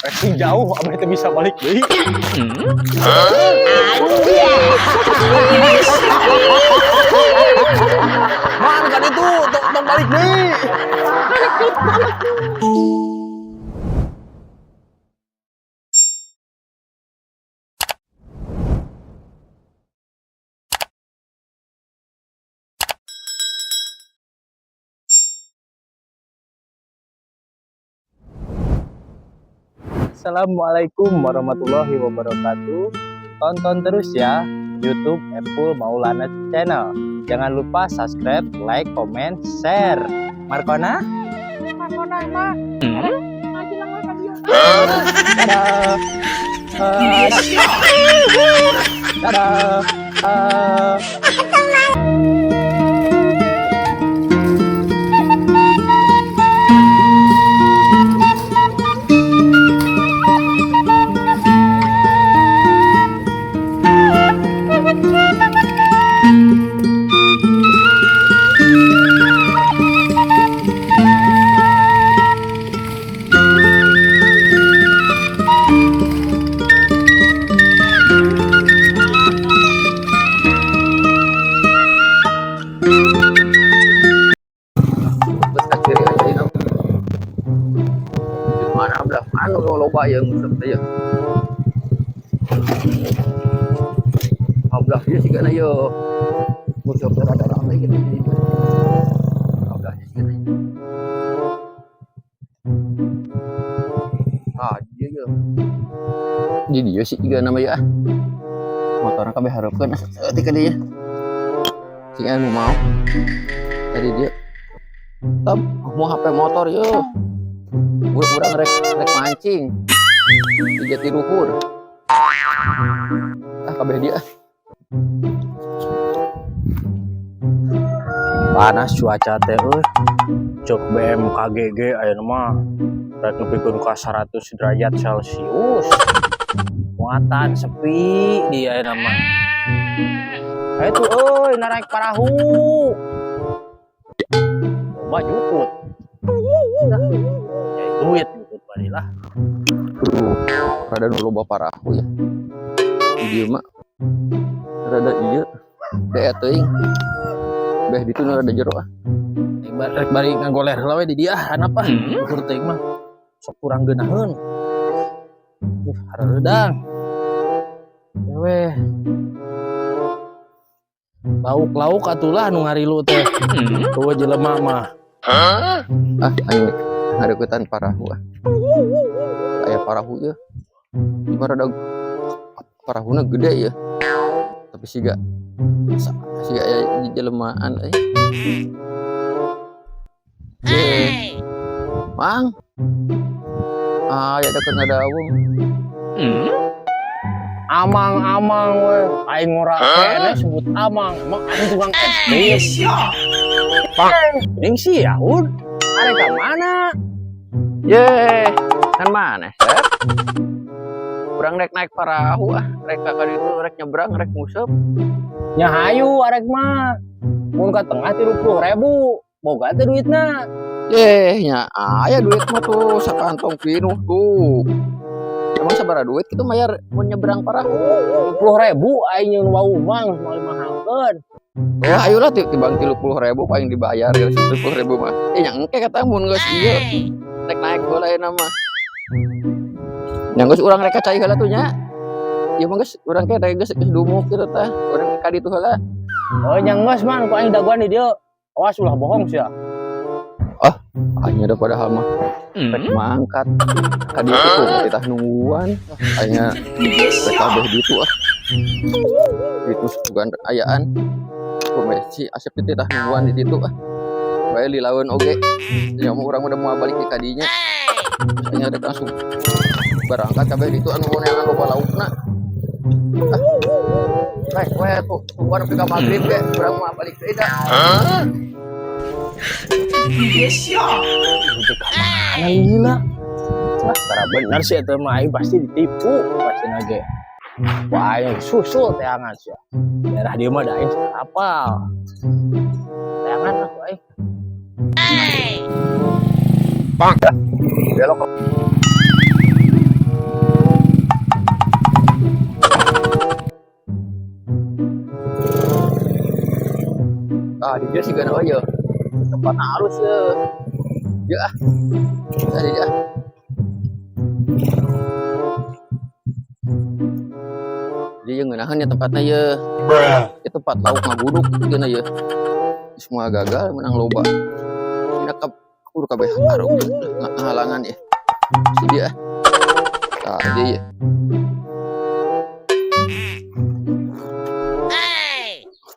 Rek jauh abah teh bisa balik deui. Man kan itu tong tong balik deui. Assalamualaikum warahmatullahi wabarakatuh. Tonton terus ya YouTube Epul Maulana Channel. Jangan lupa subscribe, like, comment, share. Markona? Markona mah. Ngaji lang ka dieu. Dadah. Dadah. Dadah. Terus ke kiri aja ini. Di mana belah mana loba yang nguseup teh ya. Ah, belah dia sih kana yo. Nguseup teh rada rame gitu. Ah, belah dia sih kana. Ah, dia yo. Di dia sih juga nama ya. Motornya kabeh hareupeun saeutik ka dieu. Sing anu mau. Tadi dia Top, mau HP motor yo. Urang rek rek mancing di Jatiluhur. Ah, kabeh dia. Panas cuaca teh euy. Cek BMKG ge ayeuna mah rek nepikeun ka 100 derajat Celcius. Muatan sepi di ayeuna mah. Ayo tuh euy naik parahu. Loba jukut. Nah, ya duit jukut bari lah. Tuh, rada nu loba parahu ya. Di dieu mah rada ieu dae teuing. Beh ditu nu rada jero ah. Rek bari ngagoler heula we di dieu ah hanap ah. Ukur teuing mah sok kurang geunaheun. Hareudang. Ya weh. Lauk-lauk atulah nu ngarilu teh. Tuh jelema mah. Ah, aing ngareuketan parahu ah. Aya parahu ieu. Di mah rada parahuna gede ya. Tapi siga siga aya jelemaan euy. Ye. Mang. Ah, ya deket ngadawung. Amang-amang we. Aing ngora keneh sebut amang. Emang aing tukang es krim. Pak, sih ya, Ud. Arek ka mana? Ye, kan mana, Sep? Urang rek naik parahu ah, rek ka ditu rek nyebrang, rek nguseup. Nya hayu arek mah. Mun ka tengah 30.000. Boga teh duitna. Ye, nya aya duit mah tuh sakantong pinuh tuh. Emang sabaraha duit kitu mayar mun nyebrang parahu? 30.000 aing nyeun wau mah geus moal mahalkeun. Oh, ayolah tibang 30.000 paling dibayar ya 30.000 mah. Eh nya engke kata mun geus ieu rek naik heula ayeuna mah. Nya geus urang rek ka cai heula tuh nya. Ieu mah geus urang ke geus geus dumuk kitu tah. Urang ka ditu heula. Oh nya geus man ku aing dagoan di dieu. Awas ulah bohong sia. Ah, aing da padahal mah rek mangkat ka ditu tuh titah nungguan. Aing rek kabeh ditu ah. Itu bukan ayaan. Kumaha si Asep teh titah nungguan di ditu ah. Bae lilaeun oge. Ya mah urang udah mau balik di kadinya. Terus aing rek langsung berangkat kabeh ditu anu neangan loba laukna. Ah. Rek we tuh tungguan nepi ka magrib ge urang mau balik deui da. Itu ka mana lila? Wah, tara bener sih eta mah aing pasti ditipu pasti nage. Wah, aing susul teangan sia. Daerah dieu mah da aing apal. Teangan lah ku aing. Belok. Tah, di dieu sigana euy ye. Tempat halus ye. Ya ah. Tadi dia. Jadi yang ngeunaheun ya tempatnya ye. Ya tempat lauk ngabuduk geuna ye. Semua gagal menang loba. Ini kap kudu kabeh haruk ngahalangan ya. Si dia. Tah, dia ye.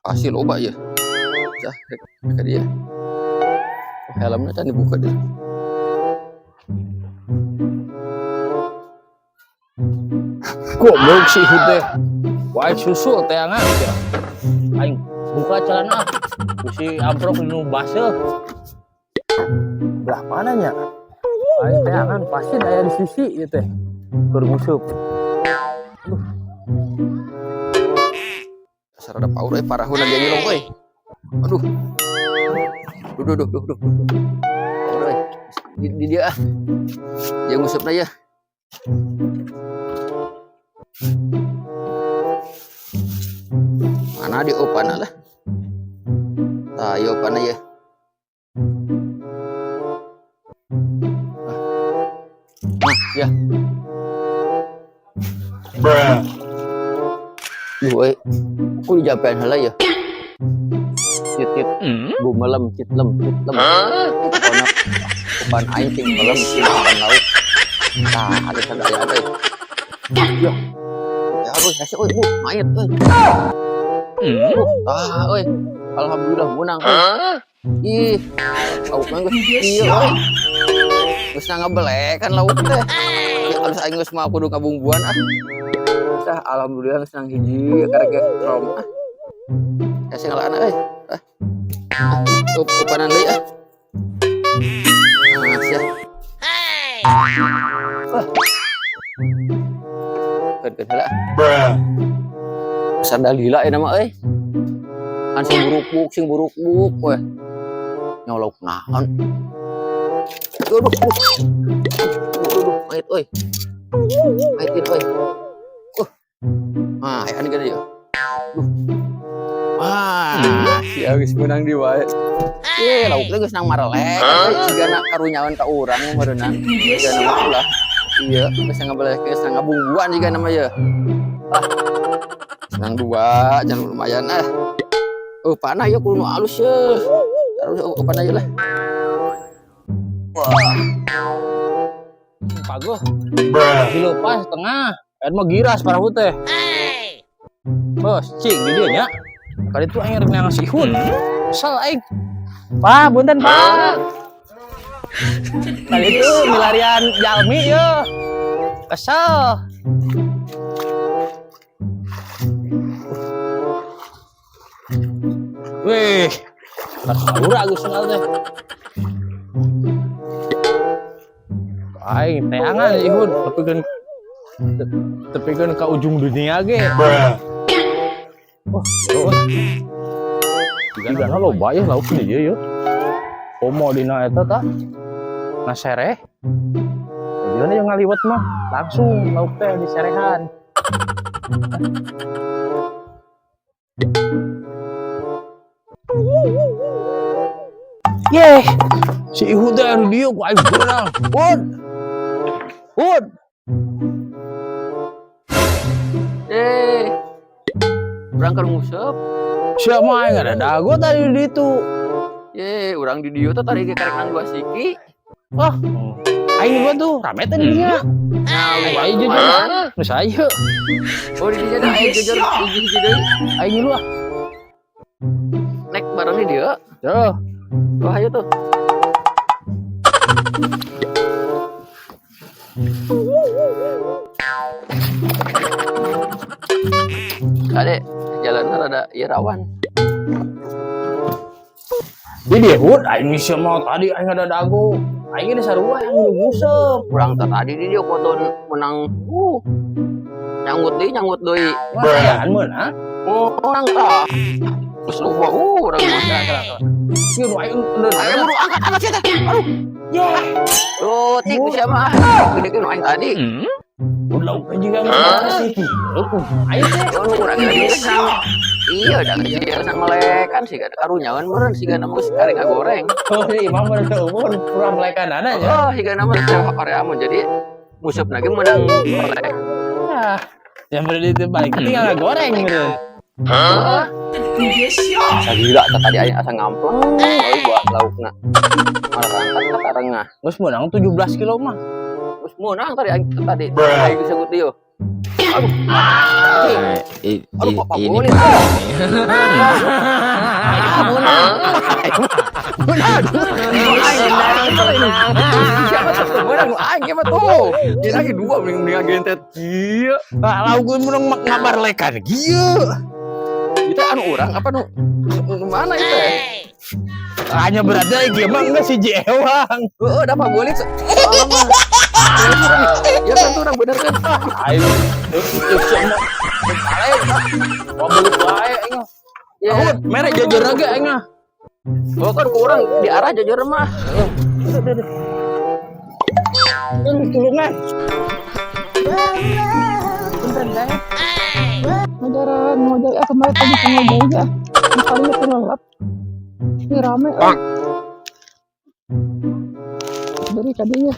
Pasti loba ya. Cah, ke dia. Oh, helmnya can dibuka deh. Goblok si Ihud teh. Wae susul teangan sia. Aing buka celana. Ku si amprok nu baseuh. Belah mana nya? Aing teangan pasti aya di sisi ieu teh. Keur nguseup. Dasar ada paur euy, parahuna dia nyelong euy. Aduh. Duh duh duh duh duh. Paur euy. Di dia ah. Dia ngusupna ya. Mana di opana lah. Tah, ieu opana ya. Ah, ya. Duh, euy. Ku dijampean heula ya. Cit cit. Gumelem cit lem cit lem. Pokona opan aing cing melem cing opan lauk. Tah, ada sadaya euy. Yo. Ya euy, hese euy, bu, mayit euy. Ah, euy. Alhamdulillah menang euy. Ih, laukna geus ieu euy. Geus ngabelekan lauk teh. Ya harus aing geus mah kudu ngabungbuan ah. Tah, alhamdulillah geus nang hiji karek rom ah. Hese ngalaana euy. Ah. Up, upanan deui ah. Ah, sia. Ah. Keun heula. Besar dalila ya nama euy. Kan sing buruk-buk we. Nyolok naon. Duh, duh, duh. Duh, duh, duh, mayit euy. Mayit euy. Ah, aya gede ya. Duh. Ah, si geus meunang di wae. Eh, lauk teh geus nang marelek euy, sigana karunyaeun ka urang meureunang. Sigana mah ulah. Iya, geus ngabeleh geus ngabungguan jigana mah ye. Ah. Senang dua, jangan lumayan ah. Oh, panah ya kudu nu alus ye. Terus oh, panah ye lah. Wah. Paguh. Dilepas setengah. Eta mah giras parahu teh. Bos, cing di dieu nya. Kali itu aing rek neangan si Ihun. Kesel aing. Pak, punten, Pak. Kali itu milarian jalmi ye. Kesel. Wih, terhaura geus sendal teh. Aing teangan si Ihun, tepikeun ka ujung dunia ge. Wah, terus. Jigana loba ya lauk di dieu ye. Komo dina eta tah. Ngasereh. Jigana yang ngaliwet mah langsung lauk teh diserehan. Yeh, si Ihud teh anu dieu ku aing beurang. Hud. Hud. Eh. Urang keur nguseup. Sia mah aing ada dago tadi di ditu. Ye, urang di dieu teh tadi ge karek nang dua siki. Wah, aing gua tuh rame teh di dinya. Nah, Aing jujur. Geus ayo. Oh, di dinya da aing jujur hiji-hiji deui. Aing ngilu ah. Nek bareng di dieu. Tuh. Wah, ayo tuh. Kade, jalannya rada ieu rawan. Di dieu Hud, aing sia mah tadi aing ada dago. Aing ge sarua yang nu nguseup. Urang teh tadi di dieu foto menang. Nyanggut deui. Wah, ayaan meunang. Oh, urang tah. Geus loba urang mah. Ieu nu aing bener. Ayo buru angkat angkat sia teh. Aduh. Yeh. Duh, tik sia mah. Gede nu aing tadi. Udah juga sih kieu kumaha ieu teh? Oh, nu urang ge iya, da geus melekan sih karunyaeun meureun siga mah geus kari ngagoreng. Oh, iya, mah bener teu umur kurang melekanana nya. Oh, siga mah teh Korea mah jadi nguseup lagi menang melek. Ah, yang berarti itu balik tinggal goreng meureun. Asa gila tah tadi aing asa ngampleng euy buat laukna. Marangkat ka tarengah. Geus meunang 17 kilo mah. Geus meunang tadi aing tadi. Aing disebut ieu. Aduh. Aduh, Pak Ini boleh. Ah, meunang. Meunang. Siapa tuh meunang aing mah tuh. Ini lagi dua mending mending gentet. Iya. Ah, lauk gue menang ngabarlekan kieu. Itu anu urang apa nu nu mana itu ya? Hanya berarti ieu mah geus hiji ewang. Heeh, da Pak Bolit. Ya kan tuh orang bener kan. Ayo, mau beli wae aing. Ya, Mere jujur ge aing mah. oh kan kurang di arah jujur mah. Tulungan. Punten teh. Ngajaran ngojek ah kemarin tadi ngojek aja. Paling itu lelap. Ini rame ah. Dari tadinya.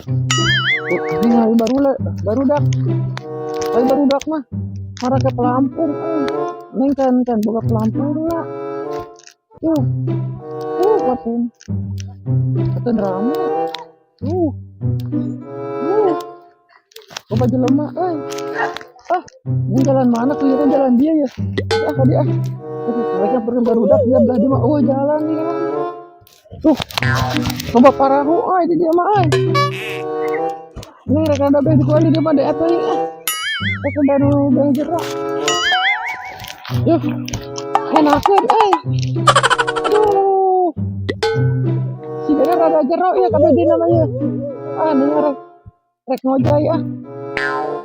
Ini hari baru barudak. Lain barudak mah. Marah ke pelampung ah. Neng kan kan boga pelampung lah. Tuh. Tuh, kuatin. Kuatin rame. Tuh. Tuh. Loba jelema euy. Ah, ini jalan mana tuh? Ya kan jalan dia ya. Ah, tadi ah. Mereka pergi barudak dia belah dia mah. Oh, jalan nih kan. Tuh. Loba parahu euy di dia mah euy. Ini rek ada beh di dia mah da eta ah. Rek ada nu beh jero. Yuh. Enakeun euy. Aduh. Si Dena rada jero ya kabeh dina mah ya. Ah, ini rek rek ngojay ah.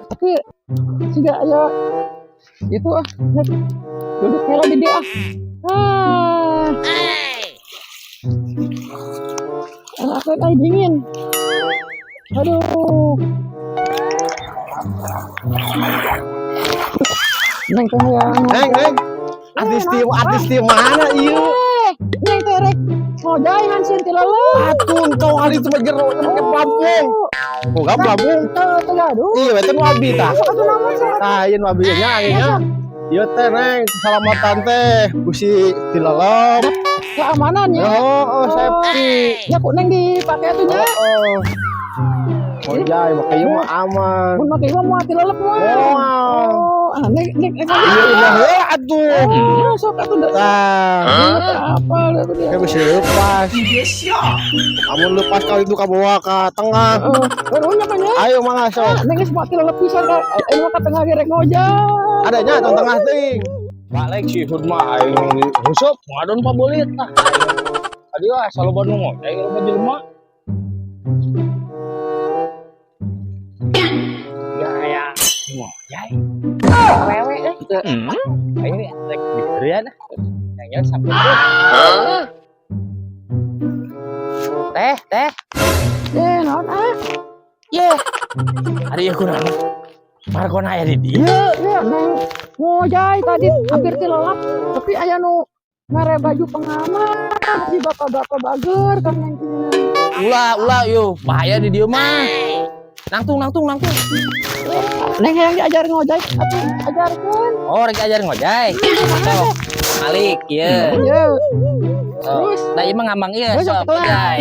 Tapi siga aya itu ah, rek duduk heula di dia ah. Ah. Enakeun euy dingin. Aduh. Neng teh hayang. Neng, neng. Artis ti mana ieu? Eh, neng teh rek ngojay hansieun ti leuleum. Atuh, tong kali itu mah jero make pelampung. Boga pelampung. Teu teu gaduh. Iya, eta nu abi tah. Sok atuh nama sok. Tah, ieu nu abi nya nya. Ieu teh neng, keselamatan teh bisi tilelep. Keamanan ya. Oh, oh, safety. Ya ku neng dipake atuh nya. Oh. Ngojay make ieu mah aman. Mun make ieu mah moal tilelep moal. Moal. Oh, ah neng neng neng. Iya, ulah heula atuh. Oh, sok atuh da. Tah, Apa atuh dia. kayak bisi lepas. Amun lepas kali itu kabawa ka tengah. Heeh. Karunya kan ya. Ayo mangga sok. Neng geus moal tilelep pisan ka aing mah ka tengah ge rek ngojay. Adanya tong tengah teuing. Balik si Hud mah aing nguseup ngadon pabolit ah. Tadi ah saloba nu ngojay loba jelema. Ya aya ngojay. Awewe euy. Aing rek diberian ah. Yang sampai Teh, teh. Eh, naon ah? Ye. Ari ieu kunaon? Margona aya di dieu. Ya, neng ngojay tadi hampir tilelap, tapi aya nu mere baju pengaman si bapak-bapak bager kan neng Ulah, ulah yo, bahaya di dieu mah. Nangtung, nangtung, nangtung. Neng hayang diajar ngojay atuh ajarkeun. Oh, rek ajar ngojay. Sok. Malik, ieu. Iya. Terus, nah ieu mah ngambang ieu, Terus, sok sok, ngojay.